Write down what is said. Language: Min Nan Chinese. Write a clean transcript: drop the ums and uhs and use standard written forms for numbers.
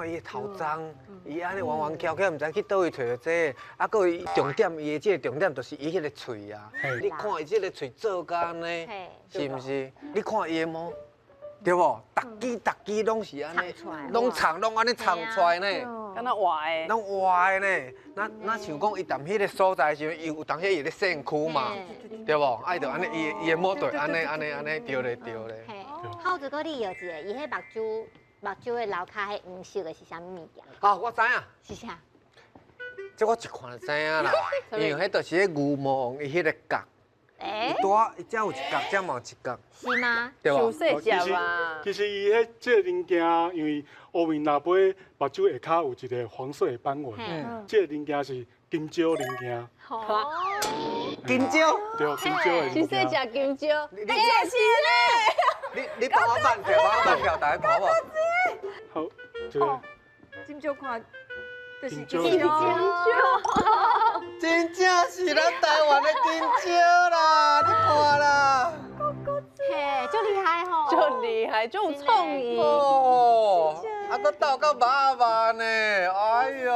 看伊的頭鬃，伊按呢彎彎翹翹，毋知去佗位揣著這個。啊，閣伊重點，伊的這个重點就是伊彼个喙啊。你看伊這个喙做甲按呢，是毋是？你看伊的毛，對無？逐支逐支攏是按呢，攏長，攏按呢長出來呢。敢若活的。攏活的呢。那像講伊踮彼个所在時陣，伊有當時伊咧身軀嘛，對無？啊，伊就按呢，伊的毛就按呢按呢按呢著咧著咧。好，如果你有一个，伊彼目睭目睭的流跤彼黃色的是啥物物件？哦，我知影。是啥？這我一看就知影啦，因為彼就是彼牛魔王伊彼个角。欸？伊拄伊遮有一角，遮嘛有一角。是嗎？對無？細隻嘛。其實伊彼這個零件，因為烏面蜊尾目睭下跤有一個黃色的斑紋，這個零件是金蕉零件。哦。金蕉？對，金蕉的零件。是食金蕉。你這是咧？你幫我辦票，幫我辦票，大家好無？好，這個。金蕉看，就是金蕉。金蕉。真正是咱台灣的金蕉啦！你看啦。嘿，足厲害吼！足厲害，足有創意。哦，啊，閣鬥到肉肉呢，哎喲。